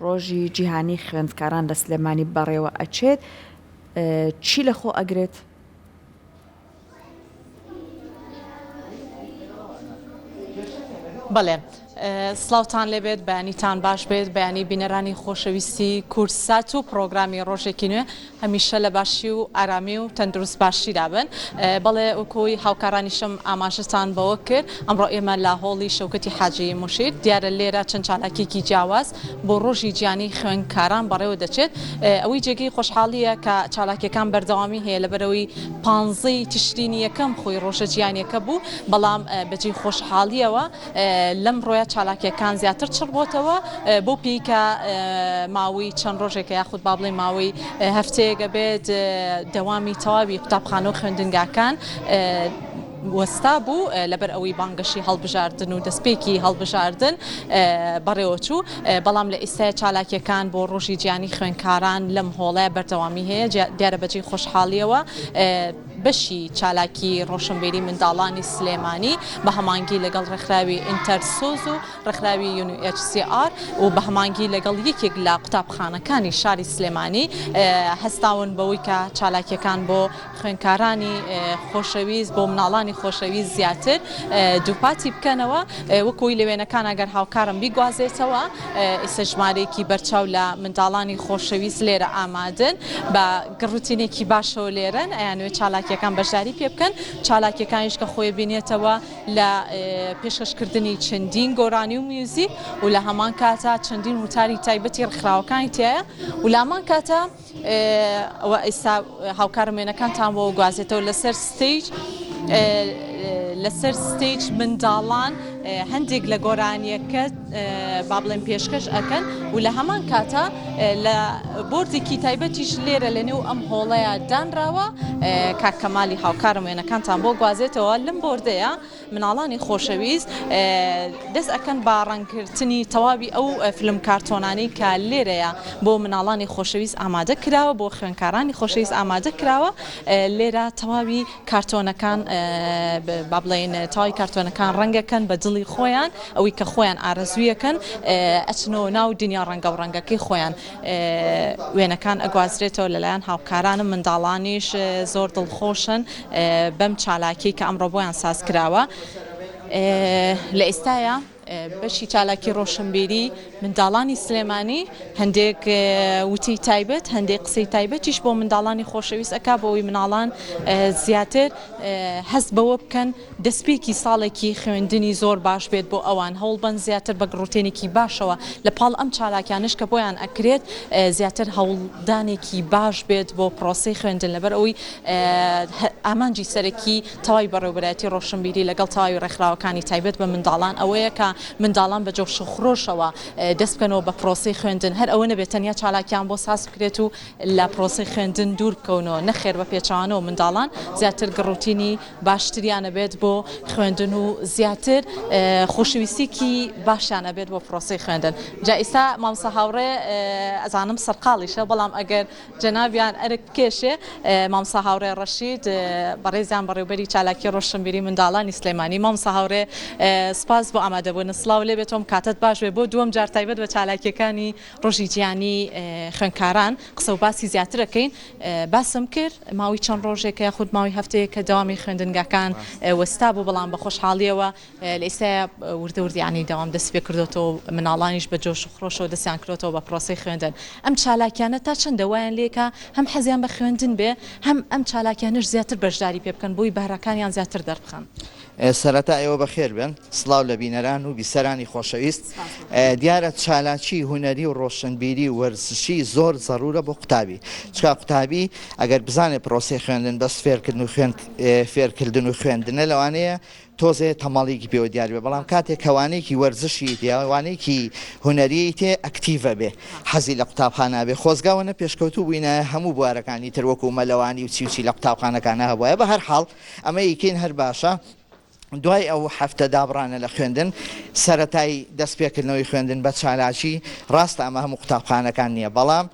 ڕۆژی جیهانی خوێندکاران لە سلێمانی بەڕێوە ئەچێت چی لەخۆ ئەگرێت؟ بەڵێ سڵاوتان لێبێت بەیانیتان باش بێت بەیانی بینەرانی خۆشەویستی کوردسات و پڕۆگرامی ڕۆژێکی نوێ هەمیشە لە باشی و ئارامی و تەندروست باشیدا بن بەڵێ وەکوی هاوکارانیشم ئاماژەتان بەوە کرد ئەمڕۆ ئێمە لە هۆڵی شەوکەتی حاجی موشیر دیارە لێرە چەند چالاکیەکی جیاواز بۆ ڕۆژی جیانی خوێندکاران بەڕێوە دەچێت ئەوەی جێگەی خۆشحاڵیە کە چالاکیەکان بەردەوامی هەیە لەبەرەوەی پانزەی تشرینی یەکەم خۆی ڕۆژە جیانیەکە بوو بەڵام بەجێی خۆشحاڵیەوە لەمڕۆیە چالاکیەکان زیاتر چڕ بۆتەوە بەو پێی کە ماوەی چەند ڕۆژێکە یاخود با بڵێین ماوەی هەفتەیەکە بێت دەوامی تەواوی قوتابخانە و خوێندنگاکان وەستا بوو لەبەر ئەوەی بانگەشی هەڵبژاردن و دەستپێکی هەڵبژاردن بەڕێوەچوو بەڵام لە ئیستای چالاکیەکان بۆ ڕۆژی جیانی خوێنکاران لەم هۆڵەیە بەردەوامی هەیە دیارە بەجێی خۆشحاڵیەوە بەشی چالاکی ڕۆشنبیری منداڵانی سلێمانی بە هەمانگی لەگەڵ ڕێکخراوی ئینتەرسۆز و ڕێکخراوی UNHCR و بە هەمانگی لەگەڵ یەکێک لە قوتابخانەکانی شاری سلێمانی هەستاون بەوەی کە چالاکیەکان بۆ خوێندکارانی خۆشەویست بۆ مناڵانی خۆشەویست زیاتر دووپاتی بکەنەوە وەکوی لە وێنەکان ئەگەر هاوکارم بیگوازێتەوە ئیستا ژمارەیەکی بەرچاو لە منداڵانی خۆشەویست لێرە ئامادەن بە گڕوتینێکی باشەوە لێرەن ئەیانەوێت چالاکیەکان بەشداری پێ بکەن چالاکیەکانیش کە خۆی بینێتەوە لە پێشکەشکردنی چەندین گۆرانی و میوزیک و لە هەمان کاتا چەندین وتاری تایبەتی ڕێکخراوەکانی تایە و لە هەمان کاتا ئەوە ئیستا هاوکارم وێنەکانتان بۆ گوازێتەوە لەسەر stage لەسەر stage منداڵان هەندێک لە گۆرانیەکە با بڵێن پێشکەش ئەکەن و لە هەمان کاتا لە بۆردێکی تایبەتیش لێرە لە نێو ئەم هۆڵەیە دانراوە کاک کەمالی هاوکارم وێنەکانتان بۆ گوازێتەوە لەم بۆردەیە مناڵانی خۆشەویست دەست ئەکەن بە ڕەنگکردنی تەواوی ئەو فلم کارتۆنانەی کە لێرەیە بۆ مناڵانی خۆشەویست ئامادە کراوە بۆ خوێنکارانی خۆشەویست ئامادە کراوە لێرە تەواوی کارتۆنەکان با بڵێین تەواوی کارتۆنەکان ڕەنگەکەن بە دڵی خۆیان ئەوەی کە خۆیان ئارەزوویەکەن ئەچنەوە ناو دنیا ڕەنگە و ڕەنگەکەی خۆیان وێنەکان ئەگوازرێتەوە لەلایەن هاوکارانم منداڵانیش زۆر دڵخۆشن بەم چالاکی کە ئەمڕۆ بۆیان ساز کراوە لە ئێستایا بەشی چالاکی ڕۆشنبیری منداڵانی سلێمانی هەندێک وتەی تایبەت هەندێک قسەی تایبەتیش بۆ منداڵانی خۆشەویست ئەکا بۆ ئەوەی مناڵان زیاتر هەست بەوە بکەن دەستپێکی ساڵێکی خوێندنی زۆر باش بێت بۆ ئەوان، هەوڵبەن زیاتر بە گڕوتێنێکی باشەوە لە پاڵ ئەم چالاکیانەش کە بۆیان ئەکرێت زیاتر هەوڵدانێکی باش بێت بۆ پرۆسەی خوێندن لەبەر ئەوەی ئامانجی سەرەکی تەواوی بەڕێوبەرایەتی ڕۆشنبیری لەگەڵ تەواوی ڕێکخراوەکانی تایبەت بە منداڵان ئەوەیە کە منداڵان بە جۆش و خرۆشەوە دەست بکەنەوە بە پرۆسەی خوێندن هەر ئەوە نەبێت تەنیا چالاکیان بۆ ساز بکرێت و لە پرۆسەی خوێندن دوور بکەونەوە نەخێر بە پێچەوانەوە منداڵان زیاتر گڕوتینی باشتریان ئەبێت بۆ خوێندن و زیاتر خۆشەویستیکی باشیان ئەبێت بۆ پرۆسەی خوێندن جا ئیستا مامۆستا هاوڕێ ئەزانم سەرقاڵیشە بەڵام ئەگەر جەنابیان ئەرک بکێشێ مامۆستا هاوڕێ ڕەشید بەڕێزیان بەڕێوبەری چالاکی ڕۆشنبیری منداڵانی سلێمانی مامۆستا هاوڕێ سپاس بۆ ئامادەبوونت سڵاو لێ بێتۆم کاتت باش بێ بۆ دووەم جار تایبەت بە چالاکیەکانی ڕۆژی جیهانی خوێندکاران قسە و باسی زیاتر ئەکەین باسم کرد ماوەی چەند ڕۆژێکە یاخود ماوەی هەفتەیەکە دەوامی خوێندنگاکان وەستا بوو بەڵام بە خۆشحاڵیەوە لە ئیستایا وردە ورد یانی دەوام دەستی پێ کردۆتەوە و مناڵانیش بە جۆش و خرۆشەوە دەستیان کردۆتەوە بە پرۆسەی خوێندن ئەم چالاکیانە تا چەندە وایان لێکا هەم حەزیان بە خوێندن بێ هەم ئەم چالاکیانەش زیاتر بەشداری پێ بکەن بۆی بەهرەکانیان زیاتر دەربخەن. سەرەتا ئێوە بەخێر بێن. سڵاو لە بینەران و بیسەرانی خۆشەویست. دیارە چالاکی هونەری و ڕۆشنبیری و وەرزشی زۆر زەرورە بۆ قوتابی. چونکە قوتابی ئەگەر بزانێت پرۆسەی خوێندن بەس فێرکردن و خوێند فێرکردن و خوێندنە لەوانەیە تۆزێ تەمەڵیکی پێوە دیار بێ بەڵام کاتێک کە وانەیەکی وەرزشی تێ وانەیەکی هونەریی تێ ئەکتیڤە بێ حەزی لە قوتابخانە بێ خۆزگا وەنە پێشکەوتوو بووینایە هەموو بوارەکانی تر وەکوو مەلەوانی و چی و چی لە قوتابخانەکانا هەبوایە بە هەر حاڵ ئەمە یکین هەر باشە دوای ئەو هەفتە دابڕانە لە خوێندن سەرەتای دەستپێکردنەوەی خوێندن بە چالاکی ڕاستە ئەمە هەموو قوتابخانەکان نییە بەڵام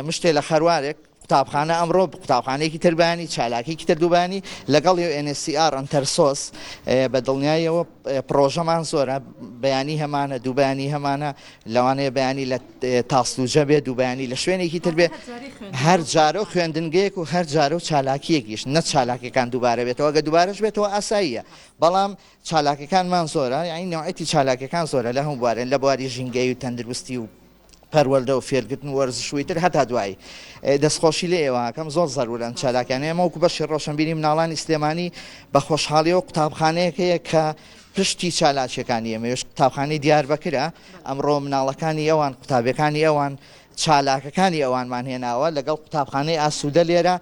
مشتێ لە خەروارێک. قوتابخانە ئەمڕۆ قوتابخانەیەکی تر بەیانی چالاکیەکی تر دووبەیانی لەگەڵ UNHCR ئەنتەرسۆس بە دڵنیاییەوە پڕۆژەمان زۆرە بەیانی هەمانە دووبەیانی هەمانە لەوانەیە بەیانی لە تاسلوجە بێ دووبەیانی لە شوێنێکی تر بێ هەر جارە و خوێندنگەیەک و هەر جارە و چالاکیەکیش نە چالاکیەکان دووبارە بێتەوە گە دووبارەش بێتەوە ئاساییە بەڵام چالاکەکانمان زۆرە یانی نەوعەتی چالاکەکان زۆرە لە هەموو بوارێن لە بواری ژینگەی و تەندروستی و پەروەردە و فێرگرتن و وەرزش و ئیتر هەتا دوایی. دەستخۆشی لێ ئێوە ئەکەم زۆر زەرورە ئەم چالاکیانە ئێمە وەکو بەشی ڕۆشنبیری مناڵانی سلێمانی بە خۆشحاڵیەوە قوتابخانەیەک هەیە کە پشتی چالاکیەکانی ئێمەیش قوتابخانەی دیاربەکرە ئەمڕۆ مناڵەکانی ئەوان قوتابیەکانی ئەوان چالاکەکانی ئەوانمان هێناوە لەگەڵ قوتابخانەی ئاسوودە لێرە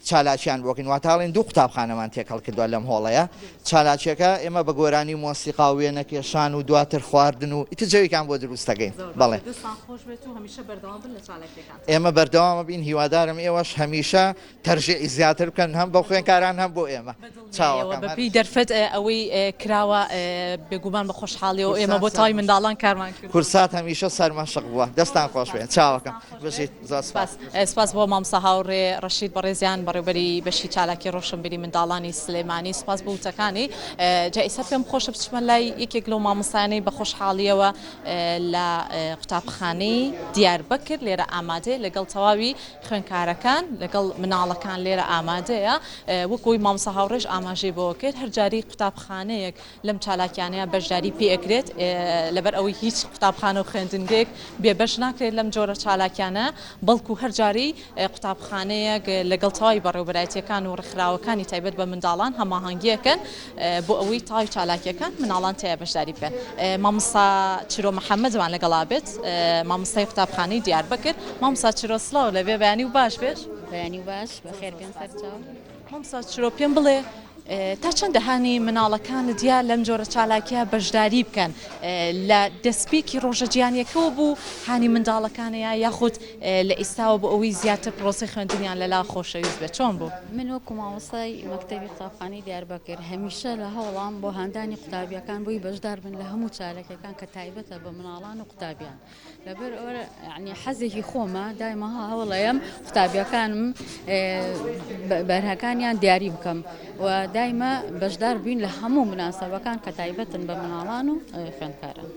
چالاکیان بۆ کەین واتە ئەڵێن دوو قوتابخانەمان تێکەڵ کردووە لەم هۆڵەیە چالاکیەکە ئێمە بە گۆرانی و مۆسیقا و وێنەکێشان و دواتر خواردن و ئیتر جەوێکیان بۆ دروست دەکەین بەڵێ دەستان خۆش بێت و هەمیشە بەردەوام بن لە چالاکیەکانتان. ئێمە بەردەوامە بین هیوادارم ئێوەش هەمیشە تەرجیعی زیاتر بکەن هەم بۆ خوێندکاران هەم بۆ ئێمە. بەدڵنیایەوە بەپێی دەرفەت ئەوەی کراوە بێگومان بە خۆشحاڵیەوە ئێمە بۆ تەواوی منداڵان کارمان کردووە. کوردسات هەمیشە سەرمەشق بووە دەستان خۆش بێت چاوەکەم بژیت زۆر سوپاس. سپاس بۆ مامۆستا هاوڕێ ڕەشید بەڕێزیان بەڕێوبەری بەشی چالاکی ڕۆشنبیری منداڵانی سلێمانی سپاس بۆ وتەکانی جا ئیستا پێم خۆشە بچمە لای یەکێک لەو مامۆستایانەی بە خۆشحاڵیەوە لە قوتابخانەی دیاربەکر لێرە ئامادەیە لەگەڵ تەواوی خوێندکارەکان لەگەڵ مناڵەکان لێرە ئامادەیە، وەک ئەوەی مامۆستا هاوڕێش ئاماژەی بەوە کرد هەر جارەی قوتابخانەیەک لەم چالاکیانەیە بەشداری پێ ئەکرێت لەبەر ئەوەی هیچ قوتابخانە و خوێندنگەیەک بێبەش ناکرێت لەم جۆرە چالاکیانە بەڵکو هەر جارەی قوتابخانەیەک لەگەڵ تەواوی بەڕێوبەرایەتیەکان و ڕێکخراوەکانی تایبەت بە منداڵان هەماهەنگیەکەن بۆ ئەوەی تەواوی چالاکیەکان مناڵان تیا بەشداری بکەن. مامۆستا چرۆ محەمەدمان لەگەڵا بێت مامۆستای قوتابخانەی دیاربەکر. مامۆستا چرۆ سڵاو لەبێ بەیانی و باش بێت. بەیانی و باش بەخێر بێن سەرچاو. مامۆستا چرۆ پێم بڵێ تا چەندە هانی مناڵەکانت یا لەم جۆرە چالاکیە بەشداری بکەن لە دەستپێکی ڕۆژە جیهانیەکەوە بوو هانی منداڵەکانەیە یاخود لە ئیستاوە بۆ ئەوەی زیاتر پرۆسەی خوێندنیان لەلا خۆشەویست بێت چۆن بوو؟ من وەکو مامۆستای مەکتەبی قوتابخانەی دیاربەکر هەمیشە لە هەوڵام بۆ هاندانی قوتابیەکان بۆی بەشدار بن لە هەموو چاالەکەکان کە تایبەتە بە مناڵان و قوتابیان لەبەر ینی حەزێکی خۆمە دایمە هەوڵەیەم قوتابیەکانم بەرهەکانیان دیاری بکەم و دایمە بەشدار بووین لە هەموو مناسبەکان کە تایبەتن بە مناڵان و خوێندکاران.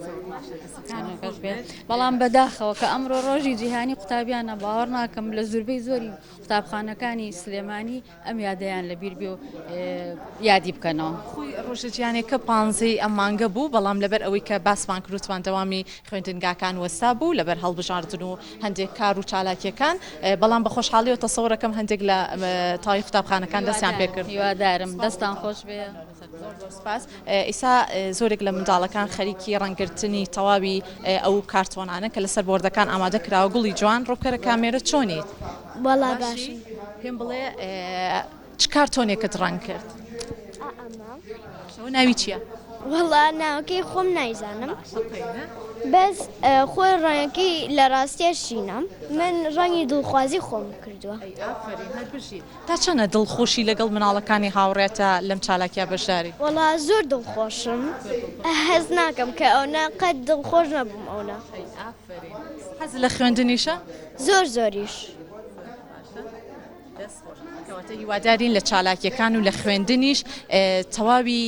بەڵام بەداخەوە کە ئەمڕۆ ڕۆژی جیهانی قوتابیانە باوەڕ ناکەم لە زوربەی زۆری قوتابخانەکانی سلێمانی ئەم یادەیان لەبیر بێ و یادی بکەنەوە. خۆی ڕۆژە جیهانیەکە پانزەی ئەم مانگە بوو، بەڵام لەبەر ئەوەی کە باسمان کرد وتمان دەوامی خوێندنگاکان وەستا بوو لەبەر هەڵبژاردن و هەندێک کار و چالاکیەکان، بەڵام بە خۆشحاڵیەوە تەسەورەکەم هەندێک لە تەواوی قوتابخانەکان دەستیان پێکرد. هیوادارم دەستان خۆش بێ. زۆر زۆر سپاس. ئیسا زۆرێک لە منداڵەکان خەریکی ڕەنگگرتنی تەواوی ئەو کارتۆنانە کە لەسەر بۆردەکان ئامادە کراوە گوڵی جوان ڕووبکەرە کامێرە چۆنیت؟ وەڵا باشم. پێم بڵێ چ کارتۆنێکت ڕەنگ کرد؟ ئەمە. ئەوە ناوی چییە؟ وەڵا ناوەکەی خۆم نایزانم بەس خۆی ڕەنگەکەی لە ڕاستیە شینە من ڕەنگی دڵخوازی خۆم کردووە. ئەی ئافەرین هەر بژیت. تا چەنە دڵخۆشی لەگەڵ مناڵەکانی هاوڕێتە لەم چالاکیە بەشداری؟ وەڵا زۆر دڵخۆشم هەست ناکەم کە ئەونە قەت دڵخۆش نەبووم ئەونە. ئەی ئافەرین حەزت لە خوێندنیشە؟ زۆر زۆریش. دەست خۆش. کەواتە هیوادارین لە چالاکیەکان و لە خوێندنیش تەواوی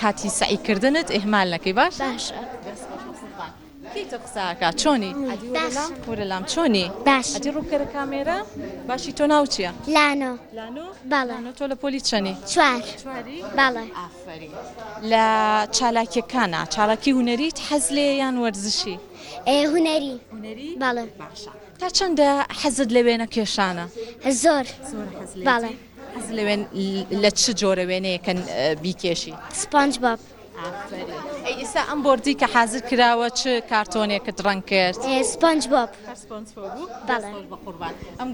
کاتی سەعی کردنت ئیهمال نەکەی باشە؟ باشە. دەست خۆش بەقوربان. کەی تۆ قسە ئەکا چۆنی؟ ئەدی وەرە لام وەرە لام چۆنی؟ باش. ئەدی ڕووبکەرە کامێرا باشی تۆ ناوت چییە؟ لانۆ. لانۆ؟ بەڵێ. لانۆ تۆ لە پۆلی چەنی؟ چوار. چواری؟ بەڵێ. ئافەرین. لە چالاکیەکانا چالاکی هونەریت حەز لێیە یان وەرزشی؟ هونەری. هونەری؟ بەڵێ. باشە. تا چەندە حەزت لە وێنە کێشانە؟ زۆر. زۆر حەز لێیەتی؟ بەڵێ. حەز لە وێن لە چ جۆرە وێنەیەکە بیکێشی؟ سپۆنج بۆب. ئافەرین. ئەی ئیستا ئەم بۆردی کە حازر کراوە چ کارتۆنێکت ڕەنگ کرد؟ سپۆنج بۆب. هەر سپۆنج بۆب بوو؟ بەڵێ. دەست خۆش بەقوربان. ئەم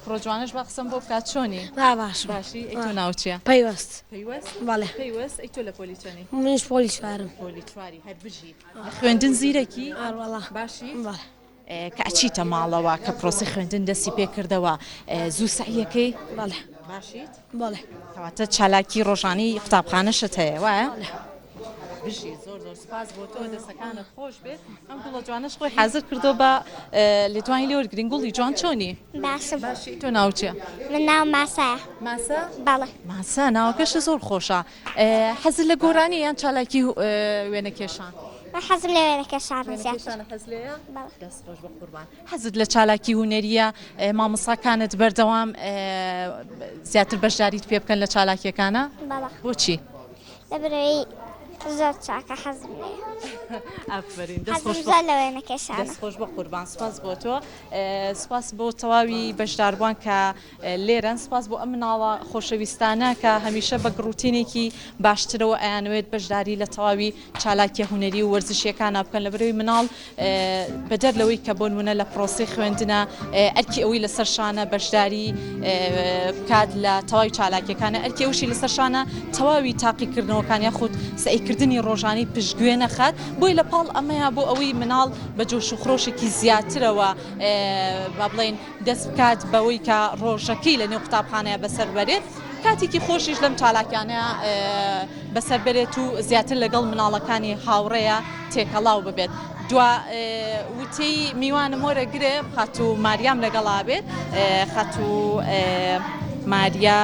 کوڕە جوانەش با قسەم بۆ بکات چۆنی؟ با باشم. باشی؟ ئەی تۆ ناوت چییە؟ پەیوەست. پەیوەست؟ بەڵێ. پەیوەست ئەی تۆ لە پۆلی چەنی؟ منیش پۆلی چوارم. پۆلی چواری هەر بژی. لە خوێندن زیرەکی؟ ئەروەڵا. باشی؟ بەڵێ. کە ئەچیتە ماڵەوە کە پرۆسەی خوێندن دەستی پێ کردەوە زوو سەعیەکەی؟ بەڵێ. باشیت؟ بەڵێ. کەواتە چالاکی ڕۆژانەی قوتابخانەشت هەیە وایە؟ بەڵێ. بژی زۆر زۆر سوپاس بۆ تۆ دەستەکانت خۆش بێ ئەم گوڵە جوانەش خۆی حازر کردووە بە لێدوانی لێ وەرگرین گوڵی جوان چۆنی؟ باشم. باشی تۆ ناوت چیە؟ من ناوم ماسایە. ماسا؟ بەڵێ. ماسا ناوەکەشت زۆر خۆشە حەزت لە گۆرانی یان چالاکی وێنەکێشان؟ من حەزم لە وێنەکێشانە زیاتر. وێنەکێشانە حەز لێیە؟ بەڵێ. دەست خۆش بەقوربان. حەزت لە چالاکی هونەرییە مامۆستاکانت بەردەوام زیاتر بەشداریت پێ بکەن لە چالاکیەکانە؟ بەڵێ. بۆچی؟ لەبەرئەوەی زۆر چاکە حەزم لێیە. ئافەرین دەست خۆش حەزم زۆر لە وێنەکێشانە. دەست خۆش بەقوربان سوپاس بۆ تۆ سوپاس بۆ تەواوی بەشداربووان کە لێرەن سوپاس بۆ ئەم مناڵە خۆشەویستانە کە هەمیشە بە گڕوتینێکی باشترەوە ئەیانەوێت بەشداری لە تەواوی چالاکیە هونەری و وەرزشیەکانا بکەن لەبەرئەوەی مناڵ بەدەر لەوەی کە بۆنمونە لە پرۆسەی خوێندنە ئەرکی ئەوەی لەسەر شانە بەشداری بکات لە تەواوی چالاکیەکانە ئەرکی ئەوشی لەسەر شانە تەواوی تاقیکردنەوەکان یاخود سەعیکردنی ڕۆژانەی پشتگوێ نەخات بۆی لە پاڵ ئەمەیە بۆ ئەوەی مناڵ بە جۆش و خرۆشێکی زیاترەوە با بڵێین دەست بکات بەوەی کە ڕۆژەکەی لە نێو قوتابخانەیە بەسەر بەرێت کاتێکی خۆشیش لەم چالاکیانە بەسەر بەرێت و زیاتر لەگەڵ مناڵەکانی هاوڕێیە تێکەڵاو ببێت. دوا وتەی میوانم وەرەگرێ خاتوو ماریام لەگەڵا بێت خاتوو ماریا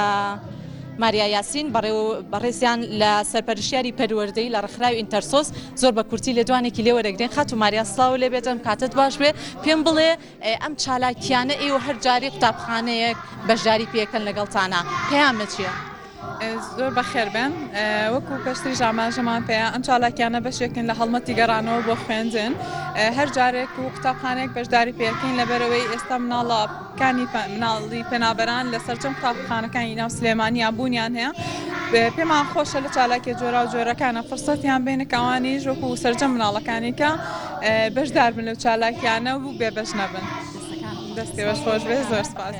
ماریا یاسین بەڕێزیان لە سەرپەرشتیاری پەروەردەی لە ڕێکخراوی ئینتەرسۆس زۆر بە کورتی لێدوانێکی لێ وەرەگرین خاتوو ماریا سڵاو لێ بێت ئەم کاتت باش بێ پێم بڵێ ئەم چالاکیانە ئێوە هەر جارێ قوتابخانەیەک بەشداری پێکەن لەگەڵتانا پەیامت چیە؟ زۆر بەخێر بێن وەکو پێشتریش ئاماژەمان پێیە ئەم چالاکیانە بەشێکن لە هەڵمەتی گەڕانەوە بۆ خوێندن هەر جارێک و قوتابخانەیەک بەشداری پێکەین لەبەرەوەی ئێستا مناڵەکانی مناڵی پەنابەران لە سەرجەم قوتابخانەکانی ناو سلێمانیا بوونیان هەیە پێمان خۆشە لە چالاکیە جۆرا و جۆرەکانە فرسەتیان بێنە کەوانیش وەکو سەرجەم مناڵەکانی کە بەشدار بن لەو چالاکیانە و بێبەش نەبن. دەستی بەش خۆش بێ زۆر سپاس.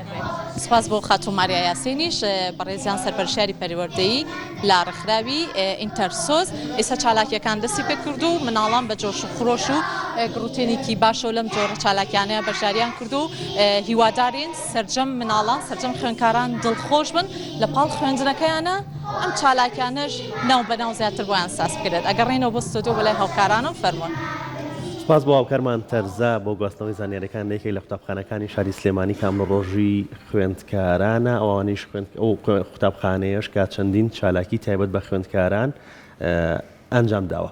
سپاس بۆ خاتوو ماریا یاسینیش بەڕێزیان سەرپەرشتیاری پەروەردەیی لە ڕێکخراوی ئینتەرسۆز ئێستا چالاکیەکان دەستی پێکرد و مناڵان بە جۆش و خرۆش و گڕوتێنێکی باشەوە لەم جۆرە چالاکیانەیە بەشداریان کرد و هیوادارین سەرجەم مناڵان سەرجەم خوێندکاران دڵخۆش بن لە پاڵ خوێندنەکەیانە ئەم چالاکیانەش ناو بەناو زیاتر بۆیان ساز بکرێت ئەگەڕێینەوە بۆ ستۆدیۆ بەلای هاوکارانم فەرموون. سوپاس بۆ هاوکارمان تەرزە بۆ گواستنەوەی زانیاریەکان لە یەکێک لە قوتابخانەکانی شاری سلێمانی کە ئەمڕۆ ڕۆژی خوێندکارانە ئەوانیش ئەو قوتابخانەیەش کە چەندین چالاکی تایبەت بە خوێندکاران ئەنجام داوە.